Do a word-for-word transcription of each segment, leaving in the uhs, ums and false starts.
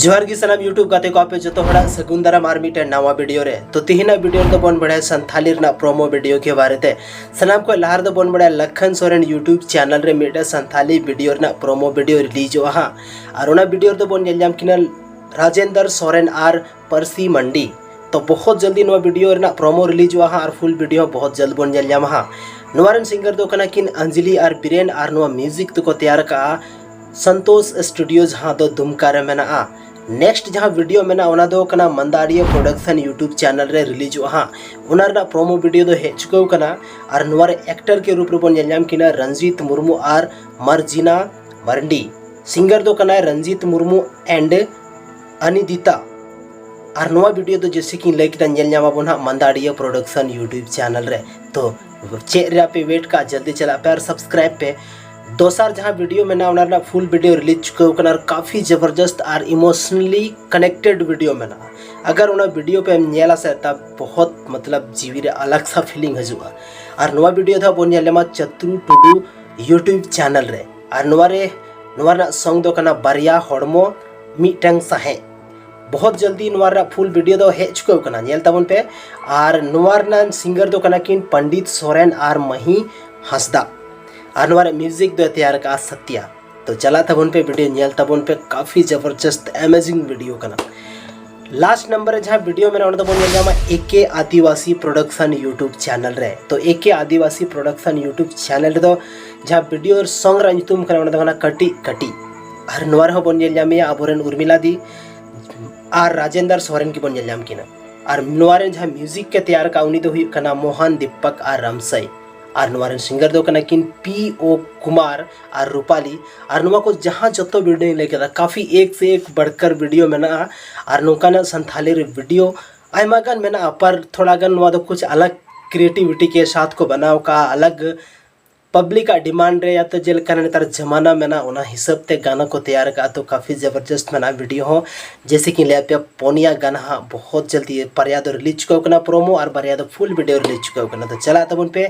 ᱡᱚᱦᱟᱨ ᱜᱮ ᱥᱟᱱᱟᱢ YouTube ᱜᱟᱛᱮ ᱠᱚ, ᱟᱯᱮ ᱡᱚᱛᱚ ᱦᱚᱲᱟᱜ ᱥᱟᱹᱜᱩᱱ ᱫᱟᱨᱟᱢ ᱟᱨ ᱢᱤᱫᱴᱮᱱ ᱱᱟᱣᱟ video ᱨᱮ᱾ ᱛᱚ, ᱛᱮᱦᱮᱧᱟᱜ video ᱨᱮᱫᱚ ᱵᱚᱱ ᱵᱟᱲᱟᱭᱟ ᱥᱟᱱᱛᱷᱟᱞᱤ ᱨᱮᱱᱟᱜ promo video ᱠᱮ ᱵᱟᱨᱮ ᱛᱮ᱾ ᱥᱟᱱᱟᱢ ᱠᱷᱚᱱ ᱞᱟᱦᱟ ᱨᱮᱫᱚ ᱵᱚᱱ ᱵᱟᱲᱟᱭᱟ ᱞᱟᱠᱷᱟᱱ ᱥᱚᱨᱮᱱ YouTube channel ᱨᱮ ᱢᱤᱫᱴᱮᱱ ᱥᱟᱱᱛᱷᱟᱞᱤ video ᱨᱮᱱᱟᱜ promo video releaseᱚᱜᱼᱟ ᱦᱟᱸᱜ, ᱟᱨ ᱚᱱᱟ video ᱨᱮᱫᱚ ᱵᱚᱱ ᱧᱮᱞ ᱧᱟᱢ ᱠᱤᱱᱟ ᱨᱟᱡᱮᱱᱫᱨ ᱥᱚᱨᱮᱱ ᱟᱨ ᱯᱟᱹᱨᱥᱤ ᱢᱟᱱᱰᱤ᱾ ᱛᱚ, ᱵᱚᱦᱚᱛ ᱡᱚᱞᱫᱤ ᱱᱚᱣᱟ video ᱨᱮᱱᱟᱜ promo releaseᱚᱜᱼᱟ ᱦᱟᱸᱜ, ᱟᱨ full video ᱦᱚᱸ ᱵᱚᱦᱚᱛ ᱡᱚᱞᱫ ᱵᱚᱱ ᱧᱮᱞ ᱧᱟᱢᱟ ᱦᱟᱸᱜ᱾ ᱱᱚᱣᱟ ᱨᱮᱱ singer ᱫᱚ ᱠᱟᱱᱟ ᱠᱤᱱ ᱚᱧᱡᱞᱤ ᱟᱨ ᱵᱤᱨᱮᱱ, ᱟᱨ ᱱᱚᱣᱟ music ᱫᱚᱠᱚ ᱛᱮᱭᱟᱨ ᱠᱟᱜᱼᱟ ᱥᱚᱱᱛᱳᱥ studio, ᱡᱟᱦᱟᱸ ᱫᱚ ᱫᱩᱢᱠᱟ ᱨᱮ ᱢᱮᱱᱟᱜᱼᱟ᱾ Next ᱡᱟᱦᱟᱸ video ᱢᱮᱱᱟᱜᱼᱟ, ᱚᱱᱟ ᱫᱚ ᱠᱟᱱᱟ ᱢᱟᱱᱫᱟᱲᱤᱭᱟᱹ Production YouTube channel ᱨᱮ releaseᱚᱜᱼᱟ ᱦᱟᱸᱜ᱾ ᱚᱱᱟ ᱨᱮᱱᱟᱜ promo video ᱫᱚ ᱦᱮᱡ ᱪᱩᱠᱟᱹᱣ ᱠᱟᱱᱟ, ᱟᱨ ᱱᱚᱣᱟ ᱨᱮ actor ᱠᱮ ᱨᱩᱯ ᱨᱮᱵᱚᱱ ᱧᱮᱞ ᱧᱟᱢ ᱠᱤᱱᱟ ᱨᱚᱧᱡᱤᱛ ᱢᱩᱨᱢᱩ ᱟᱨ ᱢᱟᱨᱡᱤᱱᱟ ᱢᱟᱨᱰᱤ᱾ Singer ᱫᱚ ᱠᱟᱱᱟᱭ ᱨᱚᱧᱡᱤᱛ ᱢᱩᱨᱢᱩ and ᱟᱱᱤᱫᱤᱛᱟ᱾ ᱟᱨ ᱱᱚᱣᱟ video ᱫᱚ ᱡᱮᱭᱥᱮ ᱠᱤᱧ ᱞᱟᱹᱭ ᱠᱮᱫᱟ, ᱧᱮᱞ ᱧᱟᱢᱟᱵᱚᱱ ᱦᱟᱸᱜ ᱢᱟᱱᱫᱟᱲᱤᱭᱟᱹ Production YouTube channel ᱨᱮ᱾ ᱛᱚ, ᱪᱮᱫ ᱨᱮᱭᱟᱜ ᱯᱮ wait ᱠᱟᱜᱼᱟ, ᱡᱚᱞᱫᱤ ᱪᱟᱞᱟᱜ ᱯᱮ ᱟᱨ subscribe ᱯᱮ᱾ ᱫᱚᱥᱟᱨ ᱡᱟᱦᱟᱸ video ᱢᱮᱱᱟᱜᱼᱟ, ᱚᱱᱟ ᱨᱮᱱᱟᱜ full video release ᱪᱩᱠᱟᱹᱣ ᱠᱟᱱᱟ, ᱟᱨ ᱠᱟᱯᱷᱤ ᱡᱚᱵᱚᱨᱡᱚᱥᱛ ᱟᱨ emotionally connected video ᱢᱮᱱᱟᱜᱼᱟ᱾ ᱟᱜᱟᱨ ᱚᱱᱟ video ᱯᱮ ᱧᱮᱞᱟ ᱥᱮ, ᱛᱟ ᱵᱚᱦᱚᱛ ᱢᱚᱛᱞᱚᱵ ᱡᱤᱣᱤ ᱨᱮ ᱟᱞᱟᱜᱽ ᱥᱟ feeling ᱦᱤᱡᱩᱜᱼᱟ᱾ ᱟᱨ ᱱᱚᱣᱟ video ᱫᱚ ᱦᱟᱸᱜ ᱵᱚᱱ ᱧᱮᱞ ᱧᱟᱢᱟ ᱪᱟᱛᱨᱩ ᱴᱩᱰᱩ YouTube channel ᱨᱮ᱾ ᱟᱨ ᱱᱚᱣᱟ ᱨᱮ, ᱱᱚᱣᱟ ᱨᱮᱱᱟᱜ song ᱫᱚ ᱠᱟᱱᱟ ᱵᱟᱨᱭᱟ ᱦᱚᱲᱢᱚ ᱢᱤᱫᱴᱟᱝ ᱥᱟᱦᱮᱫ᱾ ᱵᱚᱦᱚᱛ ᱡᱚᱞᱫᱤ ᱱᱚᱣᱟ ᱨᱮᱱᱟᱜ full video ᱫᱚ ᱦᱮᱡ ᱪᱩᱠᱟᱹᱣ ᱠᱟᱱᱟ, ᱧᱮᱞ ᱛᱟᱵᱚᱱ ᱯᱮ᱾ ᱟᱨ ᱱᱚᱣᱟ ᱨᱮᱱᱟᱜ singer ᱫᱚ ᱠᱟᱱᱟ ᱠᱤᱱ ᱯᱚᱱᱰᱤᱛ ᱥᱚᱨᱮᱱ ᱟᱨ ᱢᱟᱹᱦᱤ ᱦᱟᱸᱥᱫᱟ᱾ ᱟᱨ ᱱᱚᱣᱟ ᱨᱮ music ᱫᱚᱭ ᱛᱮᱭᱟᱨ ᱠᱟᱜᱼᱟ ᱥᱟᱛᱭᱟ᱾ ᱛᱚ, ᱪᱟᱞᱟᱜ ᱛᱟᱵᱚᱱ ᱯᱮ, video ᱧᱮᱞ ᱛᱟᱵᱚᱱ ᱯᱮ, ᱠᱟᱯᱷᱤ ᱡᱚᱵᱚᱨᱡᱚᱥᱛ amazing video ᱠᱟᱱᱟ᱾ Last number ᱨᱮ ᱡᱟᱦᱟᱸ video ᱢᱮᱱᱟᱜᱼᱟ, ᱚᱱᱟ ᱫᱚᱵᱚᱱ ᱧᱮᱞ ᱧᱟᱢᱟ ᱮ ᱠᱮ ᱟᱹᱫᱤᱵᱟᱹᱥᱤ Production YouTube channel ᱨᱮ᱾ ᱛᱚ, ᱮ ᱠᱮ ᱟᱹᱫᱤᱵᱟᱹᱥᱤ Production YouTube channel ᱨᱮᱫᱚ ᱡᱟᱦᱟᱸ video song ᱨᱮᱭᱟᱜ ᱧᱩᱛᱩᱢ ᱠᱟᱱᱟ, ᱚᱱᱟ ᱫᱚ ᱠᱟᱱᱟ ᱠᱟᱹᱴᱤᱡ ᱠᱟᱹᱴᱤᱡ᱾ ᱟᱨ ᱱᱚᱣᱟ ᱨᱮᱦᱚᱸ ᱵᱚᱱ ᱧᱮᱞ ᱧᱟᱢᱮᱭᱟ ᱟᱵᱚᱨᱮᱱ ᱩᱨᱢᱤᱞᱟ ᱫᱤ ᱟᱨ ᱨᱟᱡᱮᱱᱫᱨ ᱥᱚᱨᱮᱱ ᱜᱮᱵᱚᱱ ᱧᱮᱞ ᱧᱟᱢ ᱠᱤᱱᱟ᱾ ᱟᱨ ᱱᱚᱣᱟ ᱨᱮᱱ ᱡᱟᱦᱟᱸ music ᱮ ᱛᱮᱭᱟᱨ ᱠᱟᱜᱼᱟ, ᱩᱱᱤ ᱫᱚ ᱦᱩᱭᱩᱜ ᱠᱟᱱᱟ ᱢᱳᱦᱟᱱ ᱫᱤᱯᱚᱠ ᱟᱨ ᱨᱟᱢᱥᱟᱭ᱾ ᱟᱨ ᱱᱚᱣᱟ ᱨᱮᱱ singer ᱫᱚ ᱠᱟᱱᱟ ᱠᱤᱱ ᱯᱤ ᱳ ᱠᱩᱢᱟᱨ ᱟᱨ ᱨᱩᱯᱟᱞᱤ᱾ ᱟᱨ ᱱᱚᱣᱟ ᱠᱚ ᱡᱟᱦᱟᱸ ᱡᱚᱛᱚ video ᱞᱟᱹᱭ ᱠᱮᱫᱟ, ᱠᱟᱯᱷᱤ ᱮᱠ ᱥᱮ ᱮᱠ ᱵᱟᱲᱠᱟᱨ video ᱢᱮᱱᱟᱜᱼᱟ᱾ ᱟᱨ ᱱᱚᱝᱠᱟᱱᱟᱜ ᱥᱟᱱᱛᱷᱟᱞᱤ ᱨᱮ video ᱟᱭᱢᱟ ᱜᱟᱱ ᱢᱮᱱᱟᱜᱼᱟ, ᱯᱟᱨ ᱛᱷᱚᱲᱟ ᱜᱟᱱ ᱱᱚᱣᱟ ᱫᱚ ᱠᱩᱪ ᱟᱞᱟᱜᱽ creativity ᱠᱮ ᱥᱟᱛᱷ ᱠᱚ ᱵᱮᱱᱟᱣ ᱠᱟᱜᱼᱟ, ᱟᱞᱟᱜᱽ ᱯᱟᱵᱽᱞᱤᱠ ᱟᱜ ᱰᱤᱢᱟᱱᱰ ᱨᱮ ᱭᱟᱛᱚ ᱡᱮ ᱞᱮᱠᱟ ᱱᱮᱛᱟᱨ ᱡᱟᱢᱟᱱᱟ ᱢᱮᱱᱟᱜᱼᱟ, ᱚᱱᱟ ᱦᱤᱥᱟᱹᱵ ᱛᱮ ᱜᱟᱱᱟ ᱠᱚ ᱛᱮᱭᱟᱨ ᱟᱠᱟᱫᱼᱟ᱾ ᱛᱚ ᱠᱟᱯᱷᱤ ᱡᱚᱵᱚᱨᱡᱚᱥᱛ ᱢᱮᱱᱟᱜᱼᱟ ᱵᱷᱤᱰᱤᱭᱳ ᱦᱚᱸ, ᱡᱮᱭᱥᱮ ᱠᱤ ᱞᱟᱹᱭ ᱟᱯᱮᱭᱟ ᱯᱚᱱᱭᱟ ᱜᱟᱱᱟ ᱦᱟᱸᱜ ᱵᱚᱦᱚᱛ ᱡᱚᱞᱫᱤ ᱯᱟᱨᱭᱟ ᱫᱚ ᱨᱤᱞᱤᱡᱽ ᱪᱩᱠᱟᱹᱣ ᱠᱟᱱᱟ ᱯᱨᱳᱢᱳ, ᱟᱨ ᱵᱟᱨᱭᱟ ᱫᱚ ᱯᱷᱩᱞ ᱵᱷᱤᱰᱤᱭᱳ ᱨᱤᱞᱤᱡᱽ ᱪᱩᱠᱟᱹᱣ ᱠᱟᱱᱟ᱾ ᱛᱚ ᱪᱟᱞᱟᱜ ᱛᱟᱵᱚᱱ ᱯᱮ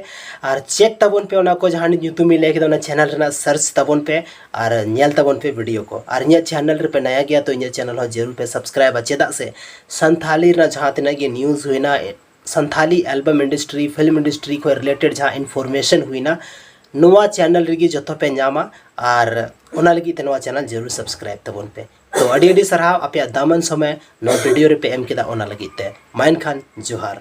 ᱟᱨ ᱪᱮᱠ ᱛᱟᱵᱚᱱ ᱯᱮ ᱚᱱᱟ ᱠᱚ ᱡᱟᱦᱟᱸ ᱧᱩᱛᱩᱢᱤᱧ ᱞᱟᱹᱭ ᱠᱮᱫᱟ, ᱚᱱᱟ ᱪᱮᱱᱮᱞ ᱨᱮᱱᱟᱜ ᱥᱟᱨᱪ ᱛᱟᱵᱚᱱ ᱯᱮ ᱟᱨ ᱧᱮᱞ ᱛᱟᱵᱚᱱ ᱯᱮ ᱵᱷᱤᱰᱤᱭᱳ ᱠᱚ᱾ ᱟᱨ ᱤᱧᱟᱹᱜ ᱪᱮᱱᱮᱞ ᱨᱮᱯᱮ ᱱᱟᱭᱟ ᱜᱮᱭᱟ ᱛᱚ ᱤᱧᱟᱹᱜ ᱪᱮᱱᱮᱞ ᱦᱚᱸ ᱡᱟᱹᱨᱩᱲ ᱯᱮ ᱥᱟᱵᱥᱠᱨᱟᱭᱤᱵᱟ, ᱪᱮᱫᱟᱜ ᱥᱮ ᱥᱟᱱᱛᱷᱟᱞᱤ ᱨᱮᱱᱟᱜ ᱡᱟᱦᱟᱸ ᱛᱤᱱᱟᱹᱜ ᱜᱮ ᱱᱤᱭᱩᱡᱽ ᱦᱩᱭᱱᱟ, Santali album industry, film industry ᱠᱷᱚᱱ ᱨᱤᱞᱮᱴᱮᱰ ᱡᱟᱦᱟᱸ ᱤᱱᱯᱷᱚᱨᱢᱮᱥᱚᱱ ᱦᱩᱭᱱᱟ, ᱱᱚᱣᱟ ᱪᱮᱱᱮᱞ ᱨᱮᱜᱮ ᱡᱚᱛᱚ ᱯᱮ ᱧᱟᱢᱟ᱾ ᱟᱨ ᱚᱱᱟ ᱞᱟᱹᱜᱤᱫ ᱛᱮ ᱱᱚᱣᱟ ᱪᱮᱱᱮᱞ ᱡᱟᱹᱨᱩᱲ ᱥᱟᱵᱥᱠᱨᱟᱭᱤᱵ ᱛᱟᱵᱚᱱ ᱯᱮ᱾ ᱛᱚ ᱟᱹᱰᱤ ᱟᱹᱰᱤ ᱥᱟᱨᱦᱟᱣ ᱟᱯᱮᱭᱟᱜ ᱫᱟᱢᱟᱱ ᱥᱚᱢᱚᱭ ᱱᱚᱣᱟ ᱵᱷᱤᱰᱤᱭᱳ ᱨᱮᱯᱮ ᱮᱢ ᱠᱮᱫᱟ ᱚᱱᱟ ᱞᱟᱹᱜᱤᱫ ᱛᱮ᱾ ᱢᱟ ᱮᱱᱠᱷᱟᱱ ᱡᱚᱦᱟᱨ᱾